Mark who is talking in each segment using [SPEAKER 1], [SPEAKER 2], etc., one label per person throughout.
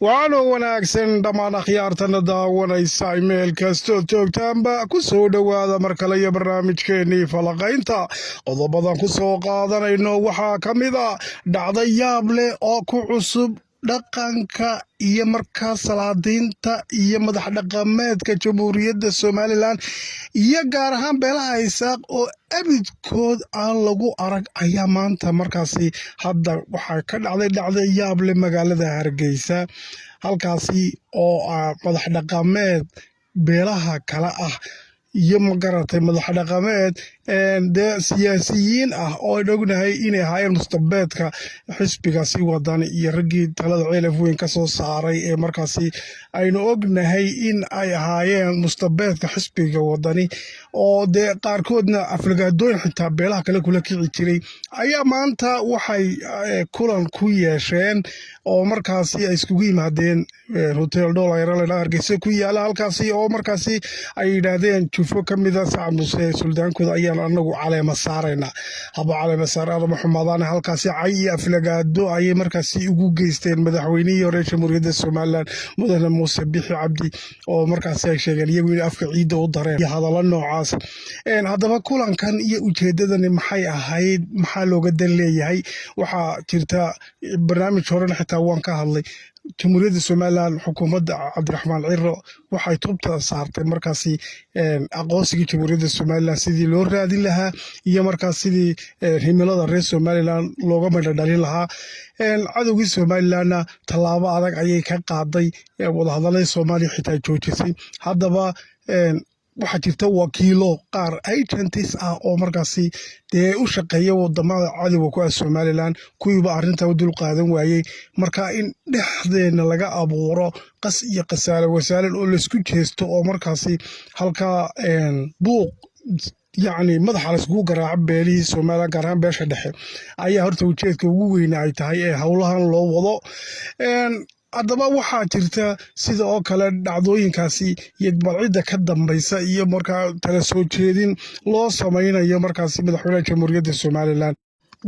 [SPEAKER 1] Waxaanoo wanaagsan dhammaan akhyaartana daawanaysa meel kastood joogtaanba, ku soo dhowaada mar kale iyo barnaamijkeennii falaqaynta. Qodobadan ku soo qaadanayno waxaa ka mid a dhacda yaab leh oo ku cusub dhaqanka iyo markaa salaadiinta iyo madax dhaqameedka Jamhuuriyadda Somaliland iyo gaar ahaan beelaha Isaaq oo abidkood aan lagu arag ayaa maanta markaasi hadda waxaa ka dhacday dhacda yaab leh magaalada Hargeysa, halkaasi oo ah madax dhaqameed beelaha kale ah iyo, magaratay, madax dhaqameed dee siyaasiyiin ah oo aan ognahay inay ahaayeen mustabeedka xisbigaasi Wadani iyo raggii talada Ceelaf Weyn ka soo saaray ee markaasi aynu ognahay in ay ahaayeen mustabeedka xisbiga Wadani, oo dee qaarkoodna aflagaadooyin xitaa beelaha kale kula kici jiray, ayaa maanta waxay kulan ku yeesheen oo markaasi ay iskugu yimaadeen Hotel Dholayare Hargeysa ku yaala, halkaasi oo markaasi ay yidhaahdeen jufo ka mida Sacad Muuse suldaankooda ayaan anagu caleema saaraynaa. Haba caleema saaraanama xumaadaan, halkaasi cay iyo aflagaado ayay markaasi ugu geysteen madaxweynihii hore Jamhuuriyadda Somaliland, mudane Muuse Bixi Cabdi, oo markaasi ay sheegeen iyagu inay afka ciidda u dareen iyo hadallo noocaas. Haddaba kulankan iyo ujeedadani maxay ahayd? Maxaa looga dan leeyahay? Waxaa jirta barnaamij horena xitaa waan ka hadlay. Jamhuuriyadda Somaliland, xukuumadda Cabdiraxmaan Ciro, waxay tubta saartay markaasi aqoonsigii Jamhuuriyadda Somaliland sidii loo raadin lahaa iyo markaas sidii himilada reer Somaliland looga midho dhalin lahaa. Cadowgii Somalilandna tallaabo adag ayay ka qaaday, wadahadaladii Soomaaliya xitaa joojisay. Haddaba waxaa jirta wakiilo qaar agents ah oo markaasi dee u shaqeeya wadamada cadowga ku ah Somaliland, kuwiiba arrinta u dul qaadan waayey. Marka in dhexdeena laga abuuro qas iyo qasaale wasaalan oo laisku jeesto oo markaasi halkaa buuq, yacni madaxa laiskugu garaaco beelihii Somaliland, gaar ahaan beesha dhexe, ayaa horta ujeedka ugu weyne ay tahay ee howlahan loo wado. Haddaba waxaa jirta sida oo kale dhacdooyinkaasi iyo balcidda ka dambaysa iyo markaa tala soo jeedin loo samaynayo markaasi madaxweynaha Jamhuuriyadda Somaliland.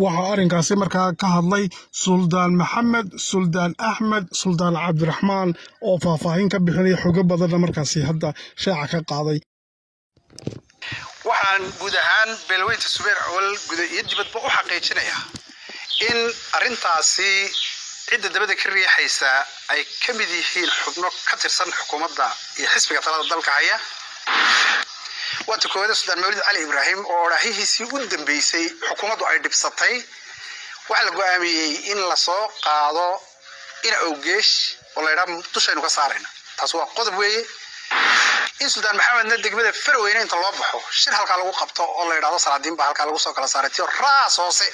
[SPEAKER 1] Waxaa arrinkaasi markaa ka hadlay Suldaan Maxamed, Suldaan Axmed, Suldaan Cabdiraxmaan, oo faahfaahin ka bixinaya, xogo badanna markaasi hadda shaaca ka qaaday.
[SPEAKER 2] Waxaan guud ahaan beelweynta Subeer Awal guda iyo dibadba u xaqiijinayaa in arrintaasi cidda dabada ka riixaysa ay ka mid yihiin xubno ka tirsan xukuumadda iyo xisbiga talada dalka haya. Waa ta koowaade, Suldaan Mawlid Cali Ibraahim oo odhaahihiisii u dambeysay xukuumaddu ay dhibsatay, waxaa la go'aamiyey in lasoo qaado ina awgeesh oo la yidhaha dushaynu ka saarayna. Taas waa qodob weeye. In Suldaan Maxamedna degmada Farweyne inta loo baxo shir halkaa lagu qabto oo la yidhahdo salaadiin baa halkaa lagu soo kala saaray, tiyo raas hoose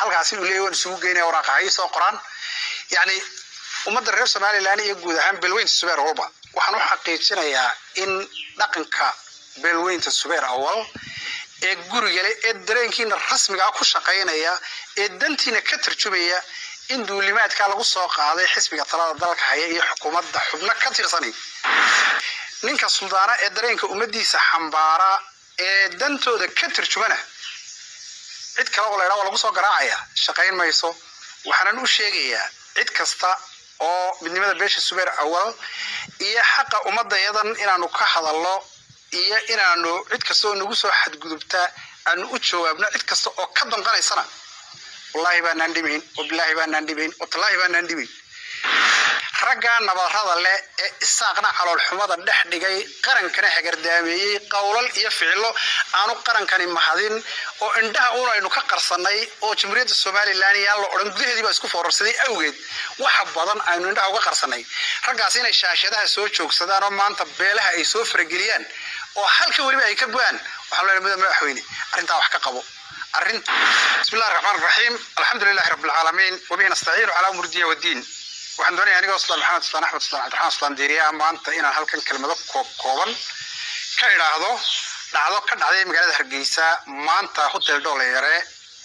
[SPEAKER 2] halkaasi uu leeyahy waan isugu geynaya waraaqa ha ii soo qoraan. Yacni ummadda reer Somaliland iyo guud ahaan beelweynta Subeer walba waxaan u xaqiijinayaa in dhaqanka beelweynta Subeer Awal ee gurigale ee dareenkiina rasmiga ah ku shaqaynaya ee dantiina ka tarjumaya in duulimaadka lagu soo qaaday xisbiga talada dalka haya iyo xukuumadda xubno ka tirsanay, ninka suldaana ee dareenka ummadiisa xambaara ee dantooda ka tarjumana, cid kale oo la ydhaha waa lagu soo garaacaya shaqayn mayso. Waxaanan u sheegayaa cid kasta oo midnimada beesha Subeer Awal iyo xaqa ummaddayadan inaanu ka hadalno iyo inaanu cid kasta oo nagu soo xadgudubta aanu u jawaabno, cid kasta oo ka damqanaysana, wallaahi baanaan dhimayn oo bilaahi baanaan dhimayn oo tallaahi baanaan dhimayn. Raggaa nabarada leh ee Isaaqna caloolxumada dhex dhigay, qarankana hagardaameeyey, qowlal iyo ficilo aanu qarankani mahadin oo indhaha uun aynu ka qarsannay oo Jamhuuriyadda Somaliland yaan la odhan gudaheedii baa isku foorarsaday awgeed waxa badan aynu indhaha uga qarsannay, raggaas inay shaashadaha soo joogsadaan oo maanta beelaha ay soo farageliyaan oo halka weliba ay ka bu'aan, waxaan leenahay mudan madaxweyne, arrintaa wax ka qabo. Arrin بسم الله الرحمن الرحيم، الحمد لله رب العالمين، وبه نستعين على امور الدنيا والدين. Waxaan doonaya anigoo Suldaan Maxamed, Suldaan Axmed, Suldaan Cabdiraxmaan, Suldaan Diiriya, maanta inaan halkan kelmado koob kooban ka idhaahdo dhacdo ka dhacday magaalada Hargeysa maanta, Hotel Dhooleyare,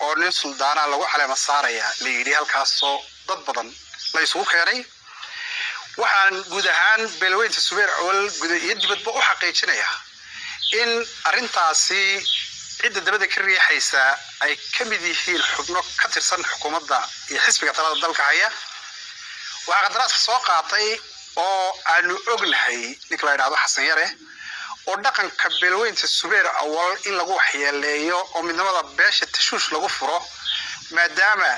[SPEAKER 2] oo nin suldaana lagu caleema saaraya la yidhi, halkaasoo dad badan la isugu keenay. Waxaan guud ahaan beelweynta Subeer Awal guda iyo dibadba u xaqiijinayaa in arrintaasi cidda dabada ka riixaysa ay ka mid yihiin xubno ka tirsan xukuumadda iyo xisbiga talada dalka haya. Waxaa qandaraaska soo qaatay oo aanu ognahay ninka la yidhahdo Xasan Yare, oo dhaqanka beelweynta Subeer Awal in lagu waxyeeleeyo oo midnimada beesha tashuush lagu furo, maadaama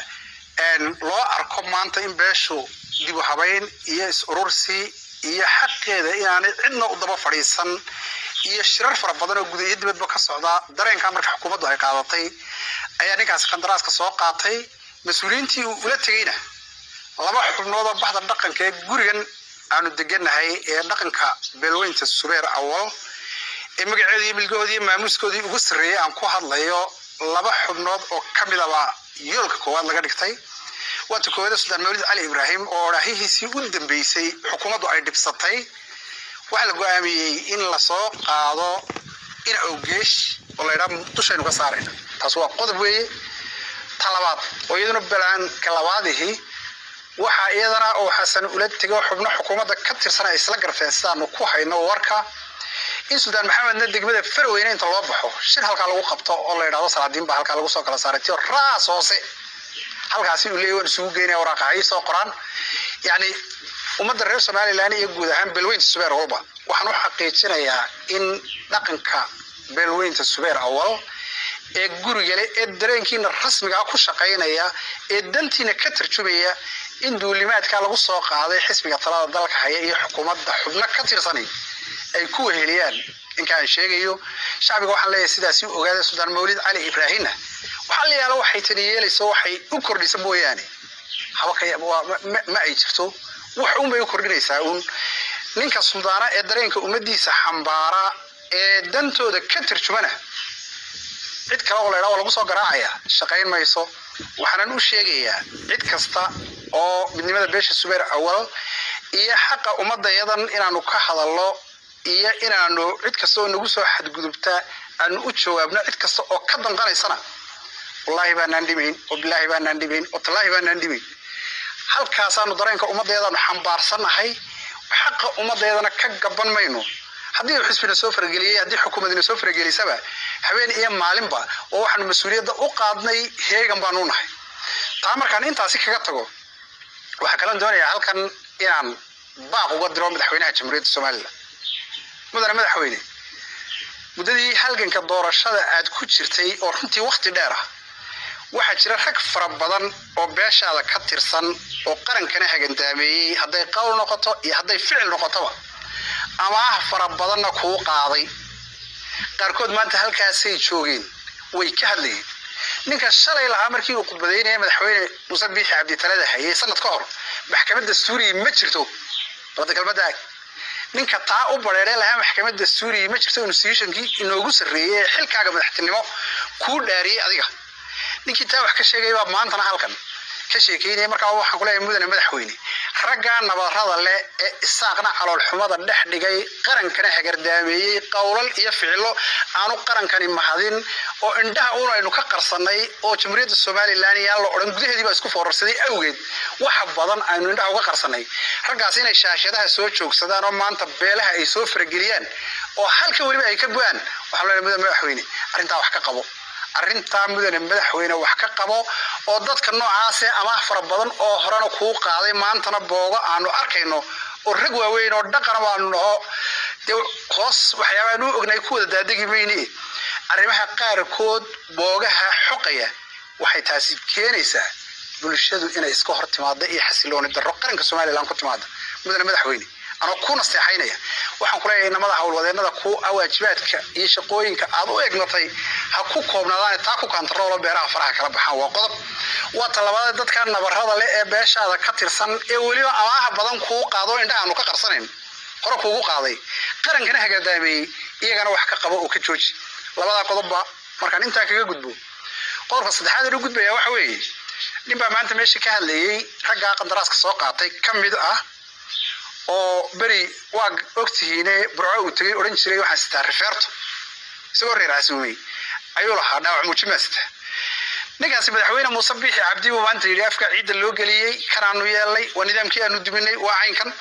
[SPEAKER 2] loo arko maanta in beeshu dib u habayn iyo is urursi iyo xaqeeda inaanay cidna u daba fadhiisan iyo shirar fara badan oo guda iyo dibadba ka socda. Dareenkaa marka xukuumaddu ay qaadatay ayaa ninkaasi qandaraaska soo qaatay. Mas-uuliyiintii uu ula tegeyna, laba xubnood oo baxda dhaqanka ee gurigan aanu degannahay ee dhaqanka beelweynta Subeer Awal ee magaceedii, milgahoodii iyo maamuuskoodii ugu sarreeyay aan ku hadlayo, laba xubnood oo ka midaba yoolka koowaad laga dhigtay. Waata koowaada, Suldaan Mawlid Cali Ibraahim oo odhaahihiisii u dambeysay xukuumaddu ay dhibsatay, waxaa la go-aamiyey in lasoo qaado in awgeesh oo la ydhaa dushaynu ka saarayna. Taas waa qodob weeye. Ta labaad oo iyaduna balaanka labaadihi, waxaa iyadana oo Xasan ula tego xubno xukuumadda ka tirsan ay isla garteen, sidaanu ku hayno warka, in Suldaan Maxamedna degmada Farweyne inta loo baxo shir halkaa lagu qabto oo la yidhahdo salaadiin baa halkaa lagu soo kala saaray, tiyo raas hoose halkaasi uu leeyahy waan isugu geynaya waraaqa ay soo qoraan. Yacni ummadda reer Somaliland iyo guud ahaan beelweynta Subeer walba waxaan u xaqiijinayaa in dhaqanka beelweynta Subeer Awal ee gurigale ee dareenkiina rasmigaa ku shaqaynaya ee dantiina ka tarjumaya in duulimaadka lagu soo qaaday xisbiga talada dalka haya iyo xukuumadda xubno ka tirsanay ay ku weheliyaan ninka aan sheegayo. Shacbiga waxaan leeyahay sidaasi u ogaada. Suldaan Mawlid Cali Ibraahimna waxaa la yaala waxay tani yeelayso, waxay u kordhisa mooyaane haba ka ma ay jirto. Wax uun bay u kordhinaysaa uun. Ninka suldaana ee dareenka ummaddiisa xambaara ee dantooda ka tarjumana, cid kale oo la ydhaa waa lagu soo garaacaya shaqayn mayso. Waxaanan u sheegayaa cid kasta oo midnimada beesha Subeer Awal iyo xaqa ummaddayadan inaanu ka hadalno iyo inaanu cid kasta oo nagu soo xadgudubta aanu u jawaabno, cid kasta oo ka danqanaysana, wallaahi baanaan dhimayn oo bilaahi baanaan dhimayn oo tallaahi baanaan dhimayn. Halkaasaanu dareenka ummaddeedaanu xambaarsannahay, xaqa ummaddeedana ka gaban mayno. Haddii uu xisbina soo farageliyey, haddii xukuumadina soo faragelisaba, habeen iyo maalinba oo waxaanu mas-uuliyadda u qaadnay heegan baanu nahay. Taa markaan intaasi kaga tago, waxaa kalan doonayaa halkan inaan baaq uga diro madaxweynaha Jamhuuriyadda Somaliland. Mudane madaxweyne, muddadii halganka doorashada aad ku jirtay oo runtii wakhti dheer ah, waxaa jira rag fara badan oo beeshaada ka tirsan oo qarankana hagandaameeyey, hadday qowl noqoto iyo hadday ficil noqotoba, amaah fara badanna kuu qaaday. Qaarkood maanta halkaasay joogeen, way ka hadlayeen. Ninka shalay lahaa markii uu khudbadaynaya madaxweyne Muuse Biixi Cabdi talada hayay sanad ka hor, maxkamadda Suuriya ma jirto, balda kelmadda ag, ninka taa u bareeree lahaa maxkamadda Suuriya ma jirto, institutionkii inoogu sarreeyey ee xilkaaga madaxtinimo kuu dhaariyey adiga, ninkii taa wax ka sheegaya baa maantana halkan ka sheekeynaya. Markaa waxaan kuleeyahay, mudane madaxweyne, raggaa nabarada leh ee Isaaqna caloolxumada dhex dhigay, qarankana hagardaameeyey, qowlal iyo ficilo aanu qarankani mahadin oo indhaha uun aynu ka qarsannay oo Jamhuuriyadda Somaliland yaan la odhan gudaheedii baa isku foorarsaday awgeed waxa badan aynu indhaha uga qarsannay, raggaas inay shaashadaha soo joogsadaan oo maanta beelaha ay soo farageliyaan oo halka weliba ay ka bu'aan, waxaan leeyahay, mudane madaxweyne, arrintaa wax ka qabo. Arrintaa, mudane madaxweyne, wax ka qabo oo dadka noocaase amaah fara badan oo horena kuu qaaday, maantana boogo aanu arkayno oo rag waaweyn oo dhaqana baanu naho, dee hoos waxyaabaaan u ognahay ku wada daadegi mayne, arrimaha qaarkood boogaha xoqaya. Waxay taasi keenaysaa bulshadu inay iska hor timaado iyo xasilooni darro qaranka Somaliland ku timaada. Mudane madaxweyne, anoo ku nasteexaynaya, waxaan ku leeyahay inamada howlwadeennada ku waajibaadka iyo shaqooyinka aad u egnatay ha ku koobnaadaan, taa ku kantaroolo, beeraha faraha kala baxaan. Waa qodob. Waa talabaad, dadka nabarada leh ee beeshaada ka tirsan ee weliba amaaha badan kuu qaado, indhaha aanu ka qarsanayn, hore kuugu qaaday, qarankana hagardaameeyey, iyagana wax ka qabo oo ka jooji. Labadaa qodobba markaan intaa kaga gudbo, qodobka saddexaad ee u gudbaya waxa weeye, nin baa maanta meesha ka hadlayey, raggaa qandaraaska soo qaatay ka mid ah, oo beri waa ogtihiine Burco uu tegey odhan jiray waxaan sitaa rifeerto, isagoo reer casuumey ayuu lahaa dhaawac muujin sitaa. Ninkaasi madaxweyne Muuse Biixi Cabdi buu maanta yidhi afka ciidda loo geliyey, kanaanu yeelnay, waa nidaamkii aanu duminay, waa caynkan.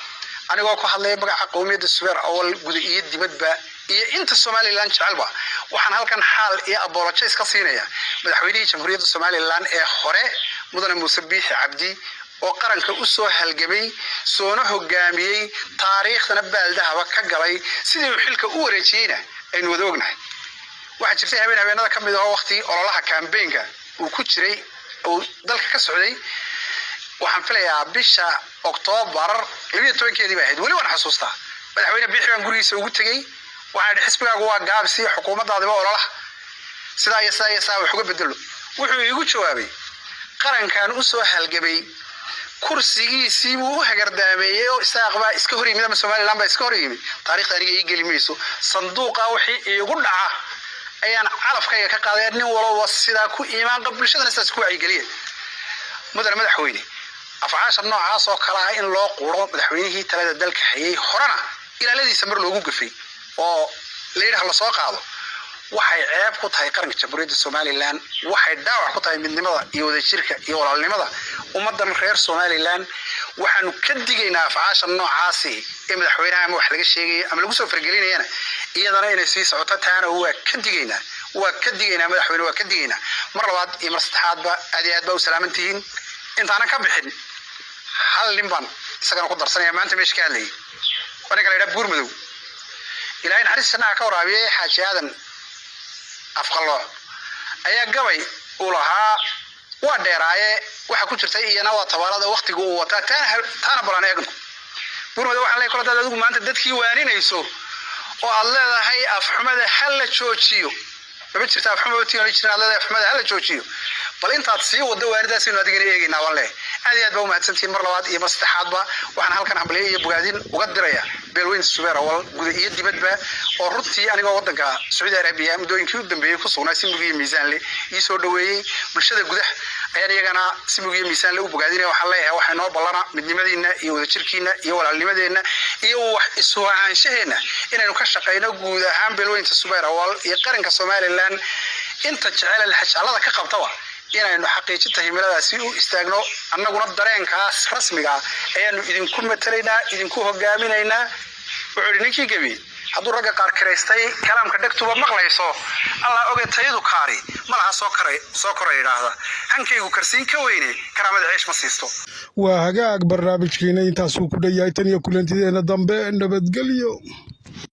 [SPEAKER 2] Anigoo ku hadlaya magaca qowmiyadda Subeer Awal guda iyo dibadba iyo inta Somaliland jecelba, waxaan halkan xaal iyo apologize ka siinaya madaxweynihii Jamhuuriyadda Somaliland ee hore, mudane Muuse Biixi Cabdi. Oo qaranka u soo halgamay, soona hogaamiyey, taariikhdana baaldahaba ka galay, sidii uu xilka u wareejiyeyna aynu wada ognahay. Waxaa jirtay habeen habeenada ka mid ahoo waqtigii ololaha campaignka uu ku jiray, uu dalka ka socday, waxaan filayaa bisha Oktoobar 12-keedii bay ahayd, weli waan xasuustaa. Madaxweyne Biixi baan gurigiisa ugu tegey. Waxaan idhi, "Xisbigaagu waa gaabsi, xukuumaddaadiba ololaha sidaa iyo sidaa iyo sidaa wax uga bedelo." Wuxuu iigu jawaabay, "Qarankan u soo halgamay kursigiisii buu u hagardaameeyey oo Isaaq baa iska hor yimid ama Somaliland baa iska hor yimid. Taariikhda aniga ii geli mayso. Sanduuqa wixii iigu dhaca ayaan calafkayga ka qaadaya. Nin walowba sidaa ku iimaan qab, bulshadana sidaas ku wacyigeliya." Mudane madaxweyne, afcaasha noocaas oo kale ah in loo quro madaxweynihii talada dalka hayay, horena ilaaladiisa mar loogu gafay oo la yidhaha lasoo qaado, waxay ceeb ku tahay qaranka Jamhuuriyadda Somaliland, waxay dhaawac ku tahay midnimada iyo wadajirka iyo walaalnimada ummaddan reer Somaliland. Waxaanu ka digaynaa afcaasha noocaasi ee madaxweynaha ama wax laga sheegaya ama lagu soo fargelinayana, iyadana inay sii socoto. Taana waa ka digaynaa, waa ka digaynaa, madaxweyne, waa ka digaynaa. Mar labaad iyo mar saddexaadba aad iyo aad baa u salaaman tihiin. Intaanan ka bixin, hal nin baan isagana ku darsanaya. Maanta meesha ka hadlayay waa ninka la yidhaha Buurmadow, Ilaahay naxariis jannaha ka waraabiyey. Xaaji Aadan Afqalooc ayaa gabay uu lahaa, waa dheeraaye, waxa ku jirtay iyana waa tabaalada waktiga uu wataa. Taana balan eegno. Buurmadow, waxaan leeyahay, kol haddaad adigu maanta dadkii waaninayso oo aad leedahay afxumada ha la joojiyo, mama jirta afxuma tii jirin, aad leedahay afxumada ha la joojiyo, bal intaad sii wado waanidaas aynu adigana eegaynaa waan leeyahay. Aad iyo aad baa umahadsantihiin. Mar labaad iyo mar saddexaadba waxaan halkan hambalyo iyo bogaadin uga diraya beelweynta Subeer Awal guda iyo dibadba, oo runtii anigoo waddanka Sacuudi Arabiya muddooyinkii u dambeeyey ku sugnaa si mug iyo miisaan leh ii soo dhoweeyey. Bulshada gudaha ayaan iyagana si mug iyo miisaan leh u bogaadinaya. Waxaan leeyahay, waxaa inoo ballana midnimadiina iyo wadajirkiina iyo walaalnimadeenna iyo wax isuhaanshaheenna inaynu ka shaqayno, guud ahaan beelweynta Subeer Awal iyo qaranka Somaliland inta jecel jeclada ka qabtaba, inaynu xaqiijinta himiladaasi u istaagno. Annaguna dareenkaas rasmiga ah ayaanu idinku matalaynaa, idinku hogaaminaynaa. Wuxuu yidhi ninkii gebi, "Hadduu ragga qaar kiraystay kalaamka dhegtuba maqlayso, Allah oge tayadu kaari malaha soo koray soo koray idhaahda, hankaygu karsiin ka weyne, karaamada ceesh ma siisto."
[SPEAKER 1] Waa hagaag, barnaamijkiina intaasuu ku dhan yahay. Tan iyo kulantideena dambe, nabadgelyo.